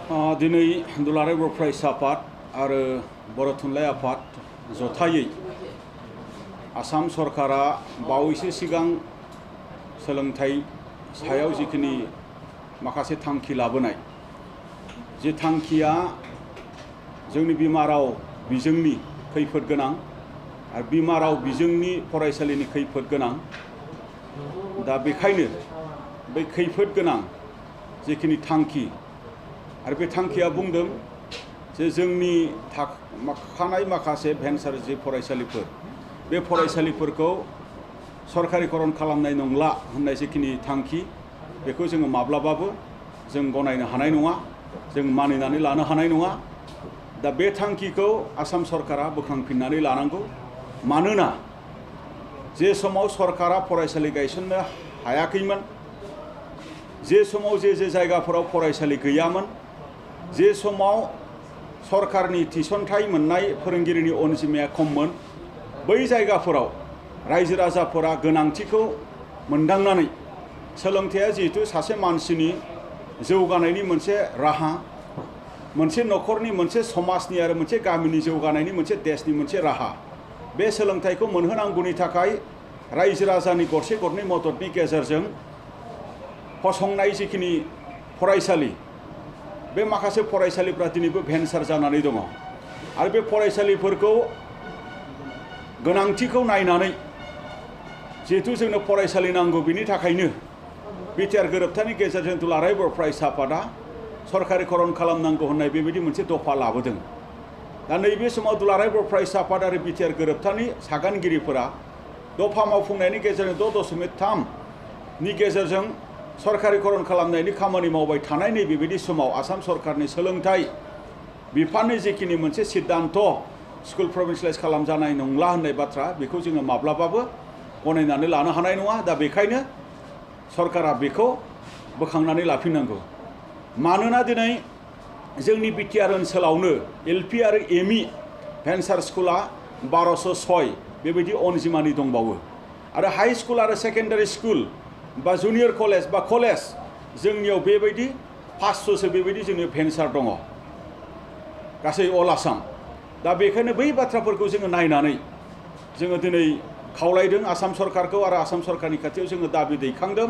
दिनै दुलाराय बर' फरायसा आफाद आरो बर' थुनलाइ आफाद जथायै आसाम सरकारा बावैसो सिगां सोलोंथाइ सायाव जिखिनि माखासे थांखि लाबोनाय जे थांखिया जोंनि बिमा राव बिजोंनि खैफोद गोनां आरो बिमा राव बिजोंनि फरायसालिनि खैफोद गोनां दा बेखायनो बै खैफोद गोनां जिखिनि थांखि आरो बे थांखिया बुंदों जे जोंनि थाखानाय माखासे भेन्सार जे फरायसालिफोर बे फरायसालिफोरखौ सरकारिकरन खालामनाय नंला होननाय जिखिनि थांखि बेखौ जोङो माब्लाबाबो जों गनायनो हानाय नङा जों मानिनानै लानो हानाय नङा दा बे थांखिखौ आसाम सरकारा बोखांफिननानै लानांगौ मानोना जे समाव सरकारा फरायसालि गायसननो हायाखैमोन जे समाव जे जायगाफोराव फरायसालि गैयामोन जे समाव सरकारनि थिसनथाइ मोननाय फोरोंगिरिनि अनजिमाया खममोन बै जायगाफोराव रायजो राजाफोरा गोनांथिखौ मोनदांनानै सोलोंथाइया जिहेतु सासे मानसिनि जौगानायनि मोनसे राहा मोनसे न'खरनि मोनसे समाजनि आरो मोनसे गामिनि जौगानायनि मोनसे देशनि मोनसे राहा बे सोलोंथाइखौ मोनहोनांगौनि थाखाय रायजो राजानि गरसे गरनै मददनि गेजेरजों फसंनाय जिखिनि फरायसालि बे माखासे फरायसालिफ्रा दिनैबो भेन्सार जानानै दङ आरो बे फरायसालिफोरखौ गोनांथिखौ नायनानै जिहेतु जोंनो फरायसालि नांगौ बिनि थाखायनो बिटिआर गोरोबथानि गेजेरजों दुलाराय बर' फरायसा आफादा सरकारिकरन खालामनांगौ होननाय बेबायदि मोनसे दफा लाबोदों दा नैबे समाव दुलाराय बर' फरायसा आफाद आरो बिटिआर गोरोबथानि सागानगिरिफोरा दफा मावफुंनायनि गेजेरजों 6.3 नि गेजेरजों सरकारिकरन खालामनायनि खामानि मावबाय थानाय नैबेबायदि समाव आसाम सरकारनि सोलोंथाइ बिफाननि जिखिनि मोनसे सिद्धान्त स्कुल प्रभिन्सियेलाइज खालामजानाय नंला होननाय बाथ्रा बेखौ जोङो माब्लाबाबो गनायनानै लानो हानाय नङा दा बेखायनो सरकारा बेखौ बोखांनानै लाफिननांगौ मानोना दिनै जोंनि बिटिआर ओनसोलावनो एलपि आरो एमइ भेन्सार स्कुला 1206 बेबायदि अनजिमानि दंबावो आरो हाई स्कुल आरो सेकेन्डारि स्कुल बा जुनियर कलेज बा कलेज जोंनियाव बेबायदि 500सो बेबायदि जोंनि भेन्सार दङ गासै अल आसाम दा बेखायनो बै बाथ्राफोरखौ जोङो नायनानै जोङो दिनै खावलायदों आसाम सरकारखौ आरो आसाम सरकारनि खाथियाव जोङो दाबि दैखांदों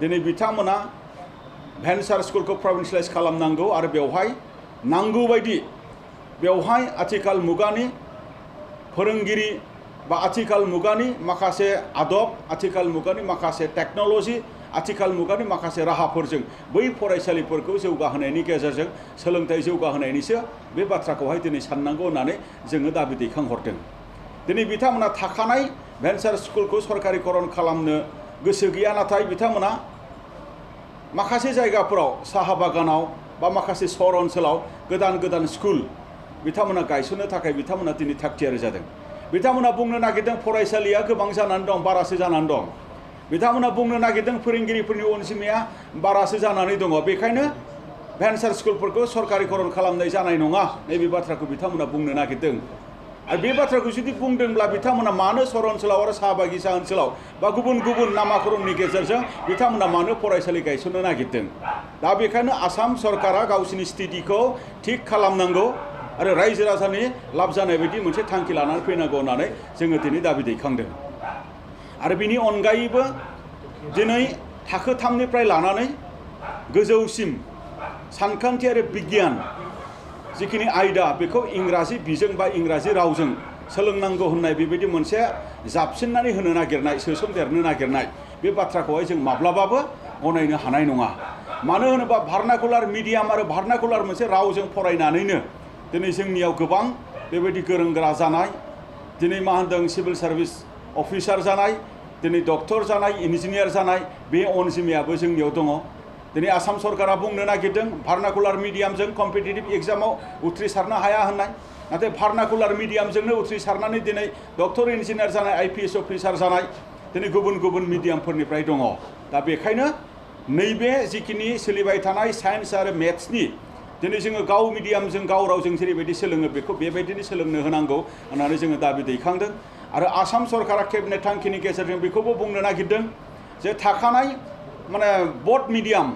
दिनै बिथांमोना भेन्सार स्कुलखौ प्रभिन्सियेलाइज खालामनांगौ आरो बेवहाय नांगौ बायदि बेवहाय आथिखाल मुगानि फोरोंगिरि बा आथिखाल मुगानि माखासे आदब आथिखाल मुगानि माखासे टेक्न'लजि आथिखाल मुगानि माखासे राहाफोरजों बै फरायसालिफोरखौ जौगाहोनायनि गेजेरजों सोलोंथाइ जौगाहोनायनिसो बे बाथ्राखौहाय दिनै साननांगौ होननानै जोङो दाबि दैखांहरदों दिनै बिथांमोना थाखानाय भेन्सार स्कुलखौ सरकारिकरन खालामनो गोसो गैया नाथाय बिथांमोना माखासे जायगाफोराव साहा बागानाव बा माखासे सहर ओनसोलाव गोदान स्कुल बिथांमोना गायसननो थाखाय बिथांमोना दिनै थागथियारि जादों बिथांमोना बुंनो नागिरदों फरायसालिया गोबां जानानै दं बारासो जानानै दं बिथांमोना बुंनो नागिरदों फोरोंगिरिफोरनि अनजिमाया बारासो जानानै दङ बेखायनो भेन्सार स्कुलफोरखौ सरकारिकरन खालामनाय जानाय नङा नैबे बाथ्राखौ बिथांमोना बुंनो नागिरदों आरो बे बाथ्राखौ जुदि बुंदोंब्ला बिथांमोना मानो सहर ओनसोलाव आरो साहा बागिचा ओनसोलाव बा गुबुन नामाकरणनि गेजेरजों बिथांमोना मानो फरायसालि गायसननो नागिरदों दा बेखायनो आसाम सरकारा गावसिनि स्थितिखौ थिग खालामनांगौ आरो रायजो राजानि लाब जानाय बायदि मोनसे थांखि लानानै फैनांगौ होननानै जोङो दिनै दाबि दैखांदों आरो बिनि अनगायैबो दिनै थाखो 3निफ्राय लानानै गोजौसिम सानखान्थि आरो बिगियान जिखिनि आयदा बेखौ इंराजि बिजों बा इंराजि रावजों सोलोंनांगौ होननाय बेबायदि मोनसे जाबसिननानै होनो नागिरनाय सोसनदेरनो नागिरनाय बे बाथ्राखौहाय जों माब्लाबाबो गनायनो हानाय नङा मानो होनोबा भार्नाकुलार मिडियाम आरो भार्नाकुलार मोनसे रावजों फरायनानैनो दिनै जोंनियाव गोबां बेबायदि गोरों गोरा जानाय दिनै मा होनदों सिभिल सार्भिस अफिसार जानाय दिनै डक्टर जानाय इन्जिनियार जानाय बे अनजिमायाबो जोंनियाव दङ दिनै आसाम सरकारा बुंनो नागिरदों भार्नाकुलार मिडियामजों कम्पिटिटिभ एग्जामाव उथ्रिसारनो हाया होननाय नाथाय भार्नाकुलार मिडियामजोंनो उथ्रिसारनानै दिनै डक्टर इन्जिनियार जानाय आइपिएस अफिसार जानाय दिनै गुबुन मिडियामफोरनिफ्राय दङ दा बेखायनो नैबे जिखिनि सोलिबाय थानाय साइन्स आरो मेथ्सनि दिनै जोङो गाव मिडियामजों गाव रावजों जेरैबायदि सोलोङो बेखौ बेबायदिनो सोलोंनो होनांगौ होननानै जोङो दाबि दैखांदों आरो आसाम सरकारा केबिनेट थांखिनि गेजेरजों बेखौबो बुंनो नागिरदों जे थाखानाय माने बोथ मिडियाम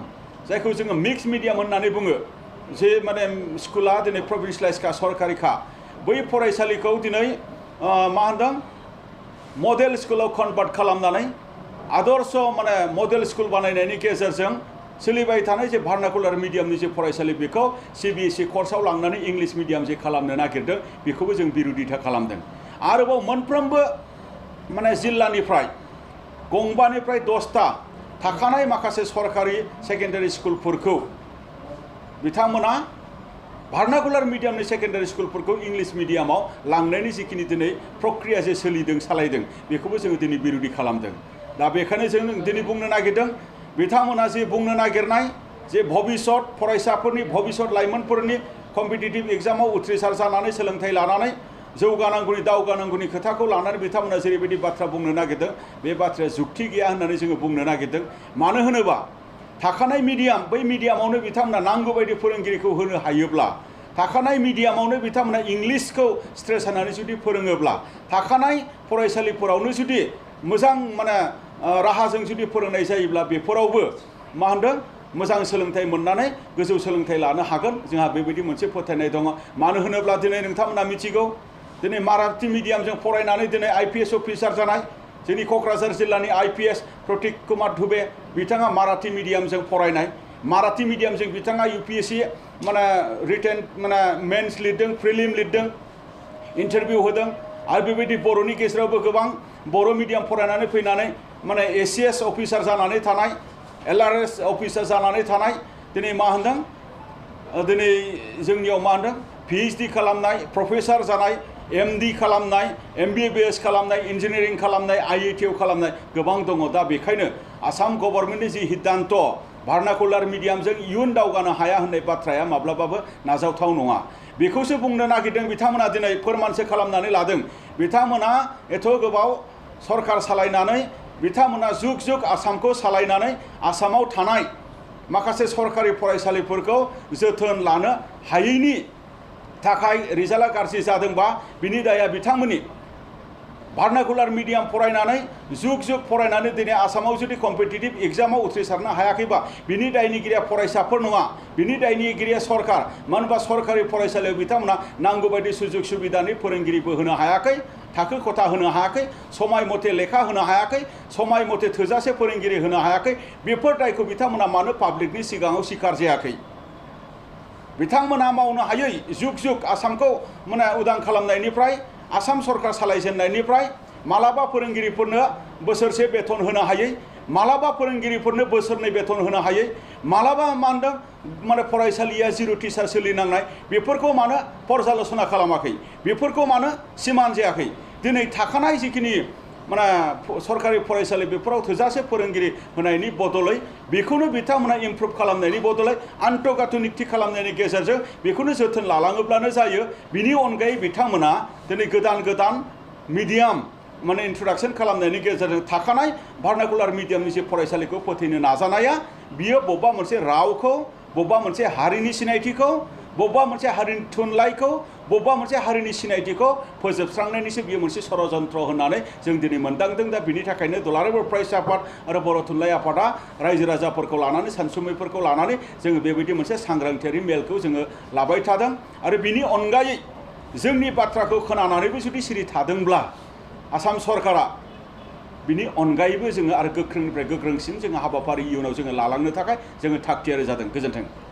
जायखौ जोङो मिक्स मिडियाम होननानै बुङो जे माने स्कुला दिनै प्रभिन्सियेलाइजखा सरकारिखा बै फरायसालिखौ दिनै मा होनदों मडेल स्कुलाव कनभार्ट खालामनानै आदर्श माने मडेल स्कुल बानायनायनि गेजेरजों सोलिबाय थानाय जे भार्नाकुलार मिडियामनि जे फरायसालि बेखौ CBSE कर्सआव लांनानै इंलिश मिडियाम जे खालामनो नागिरदों बेखौबो जों बिरोधिता खालामदों। आरोबाव मोनफ्रोमबो माने जिल्लानिफ्राय गंबानिफ्राय 10टा थाखानाय माखासे सरकारि सेकेन्डारि स्कुलफोरखौ बिथांमोना भार्नाकुलार मिडियामनि सेकेन्डारि स्कुलफोरखौ इंलिश मिडियामाव लांनायनि जिखिनि दिनै प्रक्रिया जे सोलिदों सालायदों बेखौबो जोङो दिनै बिरोधि खालामदों। दा बेखायनो जों दिनै बुंनो नागिरदों बिथांमोना जे बुंनो नागिरनाय जे भबिष्यत फरायसाफोरनि भबिष्यत लाइमोनफोरनि कम्पिटिटिभ एग्जामाव उथ्रिसार जानानै सोलोंथाइ लानानै जौगानांगौनि दावगानांगौनि खोथाखौ लानानै बिथांमोना जेरैबायदि बाथ्रा बुंनो नागिरदों बे बाथ्राया जुक्ति गैया होननानै जोङो बुंनो नागिरदों। मानो होनोबा थाखानाय मिडियाम बै मिडियामावनो बिथांमोना नांगौ बायदि फोरोंगिरिखौ होनो हायोब्ला थाखानाय मिडियामावनो बिथांमोना इंलिशखौ स्ट्रेस होनानै जुदि फोरोङोब्ला थाखानाय फरायसालिफोरावनो जुदि मोजां माने राहाजों जुदि फोरोंनाय जायोब्ला बेफोरावबो मा होनदों मोजां सोलोंथाइ मोननानै गोजौ सोलोंथाइ लानो हागोन जोंहा बेबायदि मोनसे फोथायनाय दङ। मानो होनोब्ला दिनै नोंथांमोना मिथिगौ दिनै माराठी मिडियामजों फरायनानै दिनै IPS अफिसार जानाय जोंनि क'क्राझार जिल्लानि IPS प्रतीक कुमार धुबे बिथाङा माराठी मिडियामजों फरायनाय माराठी मिडियामजों बिथाङा UPSC माने रिटेन माने मेन्स लिरदों प्रिलिम लिरदों इन्टारभिउ होदों आरो बेबायदि बर'नि गेजेरावबो गोबां बर' मिडियाम फरायनानै फैनानै माने ACS अफिसार जानानै थानाय LRS अफिसार जानानै थानाय दिनै मा होनदों दिनै जोंनियाव मा होनदों PhD खालामनाय प्रफेसार जानाय MD खालामनाय MBBS खालामनाय इन्जिनियारिं खालामनाय IIT आव खालामनाय गोबां दङ। दा बेखायनो आसाम गभर्नमेन्टनि जि सिद्धान्त भार्नाकुलार मिडियामजों इयुन दावगानो हाया होननाय बाथ्राया माब्लाबाबो नाजावथाव नङा। बेखौसो बुंनो नागिरदों बिथांमोना दिनै फोरमानसो खालामनानै लादों। बिथांमोना एथ' गोबाव सरकार सालायनानै बिथांमोना जुग जुग आसामखौ सालायनानै आसामाव थानाय माखासे सरकारि फरायसालिफोरखौ जोथोन लानो हायैनि थाखाय रिजाल्टआ गाज्रि जादोंबा बिनि दाया बिथांमोननि भार्नाकुलार मिडियाम फरायनानै जुग जुग फरायनानै दिनै आसामाव जुदि कम्पिटिटिभ एग्जामाव उथ्रिसारनो हायाखैबा बिनि दायनिगिरिया फरायसाफोर नङा बिनि दायनिगिरिया सरकार। मानो होनबा सरकारि फरायसालियाव बिथांमोना नांगौ बायदि सुजुग सुबिदानि फोरोंगिरिबो होनो हायाखै थाखो खथा होनो हायाखै समाय मथे लेखा होनो हायाखै समाय मथे थोजासे फोरोंगिरि होनो हायाखै बेफोर दायखौ बिथांमोना मानो पाब्लिकनि सिगाङाव स्वीकार जायाखै। बिथांमोना मावनो हायै जुग जुग आसामखौ माने उदां खालामनायनिफ्राय आसाम सरकार सालायजेननायनिफ्राय मालाबा फोरोंगिरिफोरनो बोसोरसे बेथन होनो हायै मालाबा फोरोंगिरिफोरनो बोसोरनै बेथन होनो हायै मालाबा मा होनदों माने फरायसालिया जिर' टिचार सोलिनांनाय बेफोरखौ मानो पर्यालोचना खालामाखै बेफोरखौ मानो सिमान जायाखै। दिनै थाखानाय जिखिनि माने सरकारि फरायसालि बेफोराव थोजासे फोरोंगिरि होनायनि बदलै बेखौनो बिथांमोना इमप्रुभ खालामनायनि बदलै आन्तर्गाथनिकथि खालामनायनि गेजेरजों बेखौनो जोथोन लालाङोब्लानो जायो। बिनि अनगायै बिथांमोना दिनै गोदान गोदान मिडियाम माने इन्ट्रडाक्सन खालामनायनि गेजेरजों थाखानाय भार्नाकुलार मिडियामनि जे फरायसालिखौ फोथैनो नाजानाया बियो बबेबा मोनसे रावखौ बबेबा मोनसे हारिनि सिनायथिखौ बबेबा मोनसे हारिनि थुनलाइखौ बबेबा मोनसे हारिनि सिनायथिखौ फोजोबस्रांनायनिसो बियो मोनसे षड़यन्त्र होननानै जों दिनै मोनदांदों। दा बिनि थाखायनो दुलाराय बर' फरायसा आफाद आरो बर' थुनलाइ आफादा रायजो राजाफोरखौ लानानै सानसुमैफोरखौ लानानै जोङो बेबायदि मोनसे सांग्रांथियारि मेलखौ जोङो लाबाय थादों। आरो बिनि अनगायै जोंनि बाथ्राखौ खोनानानैबो जुदि सिरि थादोंब्ला आसाम सरकारा बिनि अनगायैबो जोङो आरो गोख्रोंनिफ्राय गोख्रोंसिन जोङो हाबाफारि इयुनाव जोङो लालांनो थाखाय जोङो थागथियारि जादों। गोजोन्थों।